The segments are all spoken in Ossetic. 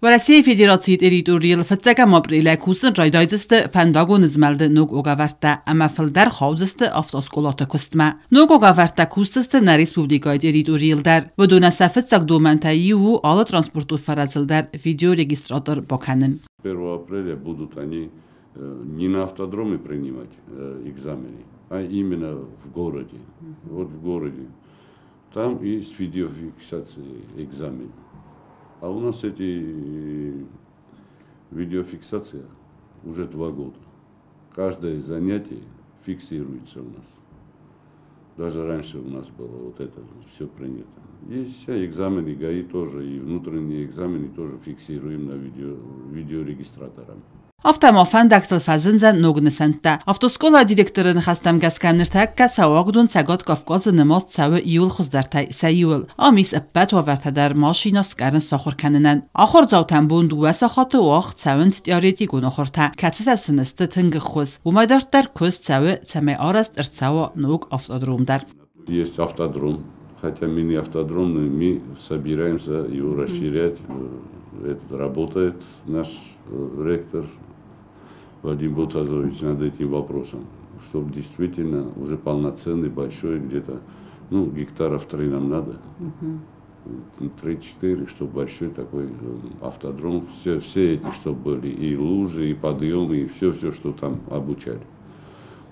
Уӕрӕсейы Федерацийы территорийыл фыццӕгӕм апърелӕй кусын райдайдзысты фӕндагон змӕлды ног уагӕвӕрдтӕ ӕмӕ фылдӕр хаудзысты автоскъолаты куыстмӕ. Ног уагӕвӕрдтӕ кусдзысты нӕ республикӕйы территорийыл дӕр. Уыдонӕн сӕ фыццаг домӕнтӕй иу у алы транспортон фӕрӕзыл дӕр видеорегистратор бакӕнын. 1 апреля будут они не на автодроме принимать экзамены, а именно в городе. Вот в городе. Там и с видеофиксацией экзамен. А у нас эти видеофиксация уже 2 года. Каждое занятие фиксируется у нас. Даже раньше у нас было вот это все принято. Есть все экзамены ГАИ тоже, и внутренние экзамены тоже фиксируем на видео, видеорегистраторами. Афтӕ ма фӕндӕгтыл фӕзындзӕн ног нысӕнттӕ. Автоскъолайы директоры ныхӕстӕм гӕсгӕ ныртӕккӕ сӕ уагдон Цӕгат Кавказы нымад цӕуы иууыл хуыздӕртӕй сӕ иуыл. Ам ис ӕппӕт уавӕртӕ дӕр машинӕ скъӕрын сахуыр кӕнынӕн. Ахуырдзаутӕн бон 2 сахаты уагъд цӕуынц теоретикон ахуыртӕ, кӕцытӕ сын сты тынг ӕххуыс. Уымӕй дарддӕр куыст цӕуы, цӕмӕй арӕзт ӕрцӕуа ног автодром дӕр. Есть автодром, хотя мини-автодром, но мы собираемся его расширять. Это работает наш ректор Вадим Ботазович над этим вопросом, чтобы действительно уже полноценный, большой, где-то, ну, гектаров 3 нам надо, 3-4, чтобы большой такой автодром, все эти, чтобы были, и лужи, и подъемы, и все-все, что там обучали.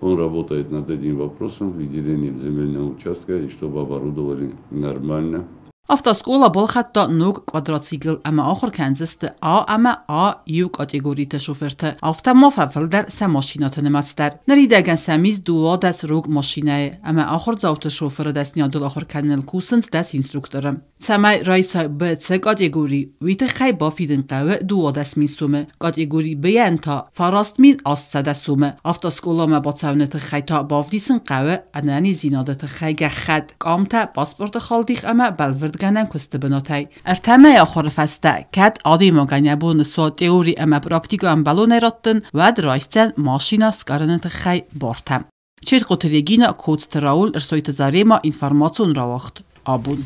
Он работает над этим вопросом, выделением земельного участка, и чтобы оборудовали нормально. Автоскъола балхӕдта ног квадроцикл ӕмӕ ахуыр кӕндзысты А ӕмӕ А1 категориты шофырты. Афтӕ ма фӕфылдӕр сӕ машинӕты нымӕц дӕр. Ныридӕгӕн сӕм ис 12 рог машинӕйы ӕмӕ ахуырдзауты шофыры дӕсныйадыл ахуыр кӕныныл кусынц 10 инструкторы. Цӕмӕй райсай Б, Ц категори, уый тыххӕй бафидын хъӕуы 12 000 сомы, категори Б-йӕн та 9800 сомы. Автоскъоламӕ бацӕуыны тыххӕй та бавдисын хъӕуы ӕнӕниздзинады тыххӕй гӕххӕтт, къамтӕ, паспорты халдих ӕмӕ бӕлвырдгӕнӕн куысты бынатӕй. 3 мӕйы ахуыры фӕстӕ кӕд адӕймагӕн йӕ бон суа теори ӕмӕ практикӕ ӕмбӕлонӕй раттын, уӕд райсдзӕн машинӕ скъӕрыны тыххӕй бартӕ. Чертхъоты Регина, Коцты Рауль, Ӕрсойты Зарема, информацион рауагъд «Абон».